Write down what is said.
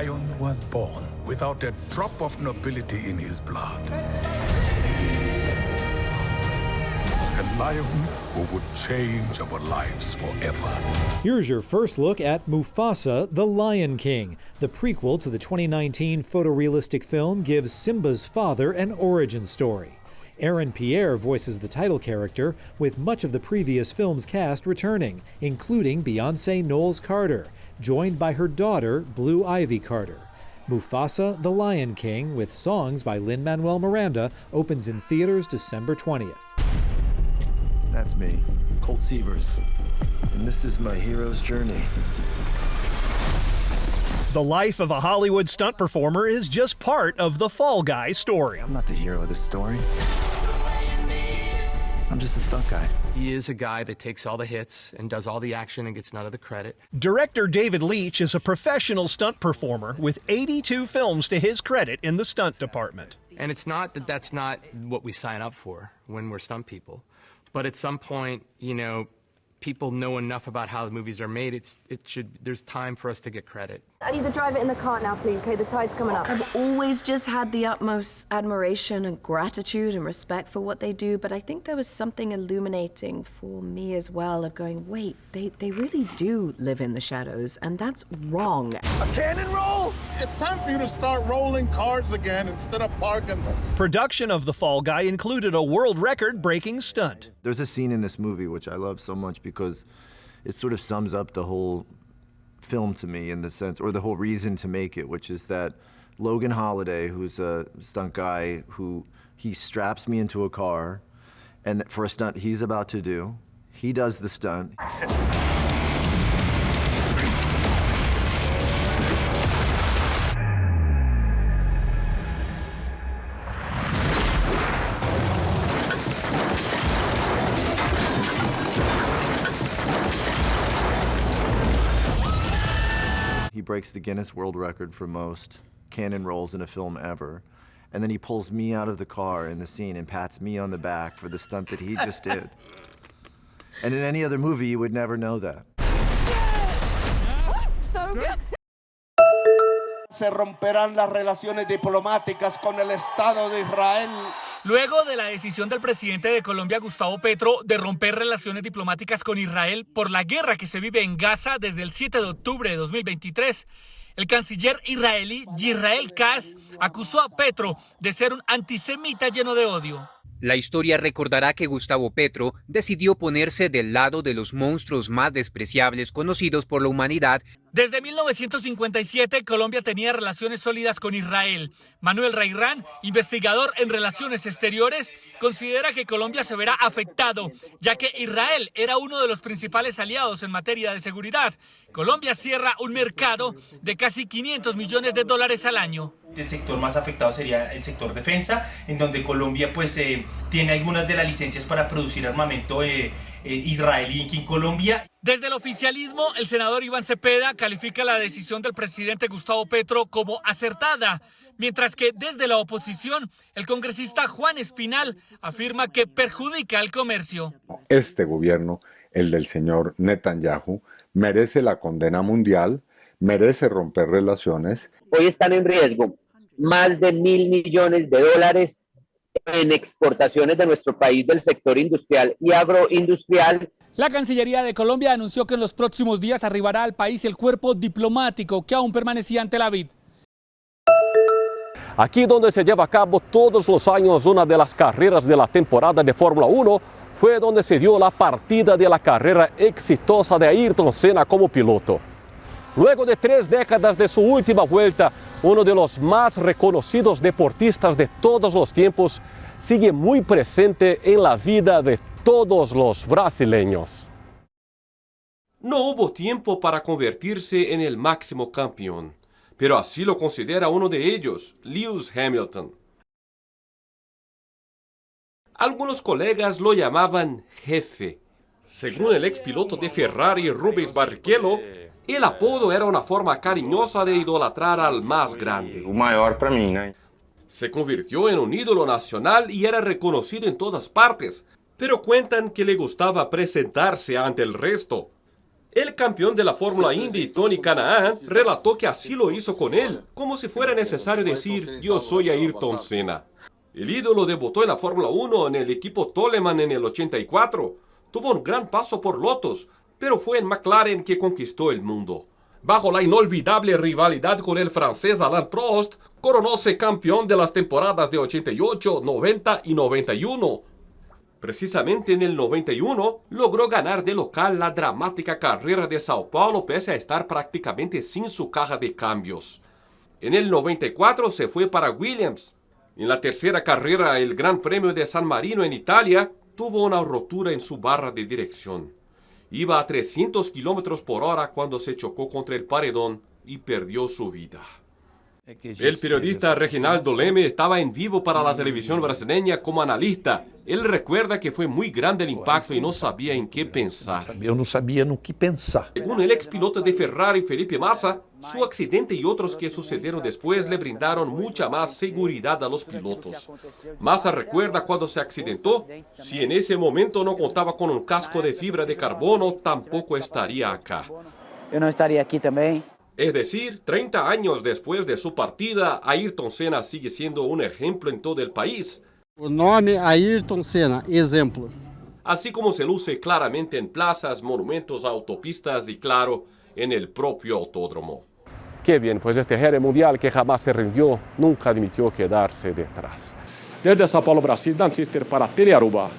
lion was born without a drop of nobility in his blood. A lion who would change our lives forever. Here's your first look at Mufasa, the Lion King. The prequel to the 2019 photorealistic film gives Simba's father an origin story. Aaron Pierre voices the title character, with much of the previous film's cast returning, including Beyonce Knowles Carter, joined by her daughter, Blue Ivy Carter. Mufasa, the Lion King, with songs by Lin Manuel Miranda, opens in theaters December 20th. That's me, Colt Seavers. And this is my hero's journey. The life of a Hollywood stunt performer is just part of the Fall Guy story. I'm not the hero of this story. I'm just a stunt guy. He is a guy that takes all the hits and does all the action and gets none of the credit. Director David Leitch is a professional stunt performer with 82 films to his credit in the stunt department. And it's not that that's not what we sign up for when we're stunt people. But at some point, you know, people know enough about how the movies are made. It's it should there's time for us to get credit. I need to drive it in the cart now, please. Okay, the tide's coming up. I've always just had the utmost admiration and gratitude and respect for what they do, but I think there was something illuminating for me as well of going, wait, they, they really do live in the shadows, and that's wrong. A cannon roll? It's time for you to start rolling cars again instead of parking them. Production of The Fall Guy included a world record breaking stunt. There's a scene in this movie which I love so much because it sort of sums up the whole film to me in the sense, or the whole reason to make it, which is that Logan Holiday, who's a stunt guy, who he straps me into a car, and for a stunt he's about to do, he does the stunt. He breaks the Guinness World Record for most cannon rolls in a film ever. And then he pulls me out of the car in the scene and pats me on the back for the stunt that he just did. And in any other movie, you would never know that. So good. Se romperán las relaciones diplomáticas con el Estado de Israel. Luego de la decisión del presidente de Colombia, Gustavo Petro, de romper relaciones diplomáticas con Israel por la guerra que se vive en Gaza desde el 7 de octubre de 2023, el canciller israelí Yisrael Katz acusó a Petro de ser un antisemita lleno de odio. La historia recordará que Gustavo Petro decidió ponerse del lado de los monstruos más despreciables conocidos por la humanidad. Desde 1957, Colombia tenía relaciones sólidas con Israel. Manuel Reyrán, investigador en relaciones exteriores, considera que Colombia se verá afectado, ya que Israel era uno de los principales aliados en materia de seguridad. Colombia cierra un mercado de casi 500 millones de dólares al año. El sector más afectado sería el sector defensa, en donde Colombia pues eh, tiene algunas de las licencias para producir armamento eh, eh, israelí aquí en Colombia. Desde el oficialismo, el senador Iván Cepeda califica la decisión del presidente Gustavo Petro como acertada, mientras que desde la oposición, el congresista Juan Espinal afirma que perjudica al comercio. Este gobierno, el del señor Netanyahu, merece la condena mundial, merece romper relaciones. Hoy están en riesgo más de mil millones de dólares en exportaciones de nuestro país del sector industrial y agroindustrial. La Cancillería de Colombia anunció que en los próximos días arribará al país el cuerpo diplomático que aún permanecía en Tel Aviv. Aquí donde se lleva a cabo todos los años una de las carreras de la temporada de Fórmula 1, fue donde se dio la partida de la carrera exitosa de Ayrton Senna como piloto. Luego de tres décadas de su última vuelta, uno de los más reconocidos deportistas de todos los tiempos, sigue muy presente en la vida de todos los brasileños. No hubo tiempo para convertirse en el máximo campeón, pero así lo considera uno de ellos, Lewis Hamilton. Algunos colegas lo llamaban jefe. Según el expiloto de Ferrari Rubens Barrichello, el apodo era una forma cariñosa de idolatrar al más grande. O maior para mim, né? Se convirtió en un ídolo nacional y era reconocido en todas partes, pero cuentan que le gustaba presentarse ante el resto. El campeón de la Fórmula Indy, Tony Kanaan, relató que así lo hizo con él, como si fuera necesario decir: "Yo soy Ayrton Senna". El ídolo debutó en la Fórmula 1 en el equipo Toleman en el 84. Tuvo un gran paso por Lotus, pero fue en McLaren que conquistó el mundo. Bajo la inolvidable rivalidad con el francés Alain Prost, coronóse campeón de las temporadas de 88, 90 y 91. Precisamente en el 91 logró ganar de local la dramática carrera de Sao Paulo pese a estar prácticamente sin su caja de cambios. En el 94 se fue para Williams. En la tercera carrera, el Gran Premio de San Marino en Italia, tuvo una rotura en su barra de dirección. Iba a 300 kilómetros por hora cuando se chocó contra el paredón y perdió su vida. El periodista Reginaldo Leme estaba en vivo para la televisión brasileña como analista. Él recuerda que fue muy grande el impacto y no sabía en qué pensar. Eu não sabia no que pensar. Según el ex piloto de Ferrari Felipe Massa, su accidente y otros que sucedieron después le brindaron mucha más seguridad a los pilotos. Massa recuerda cuando se accidentó: "Si en ese momento no contaba con un casco de fibra de carbono, tampoco estaría acá". Eu não estaria aqui também. Es decir, 30 años después de su partida, Ayrton Senna sigue siendo un ejemplo en todo el país. O nome Ayrton Senna, exemplo. Así como se luce claramente en plazas, monumentos, autopistas y, claro, en el propio autódromo. Qué bien, pues este jefe mundial que jamás se rindió, nunca admitió quedarse detrás. Desde São Paulo, Brasil, Dan Sister para Telearuba.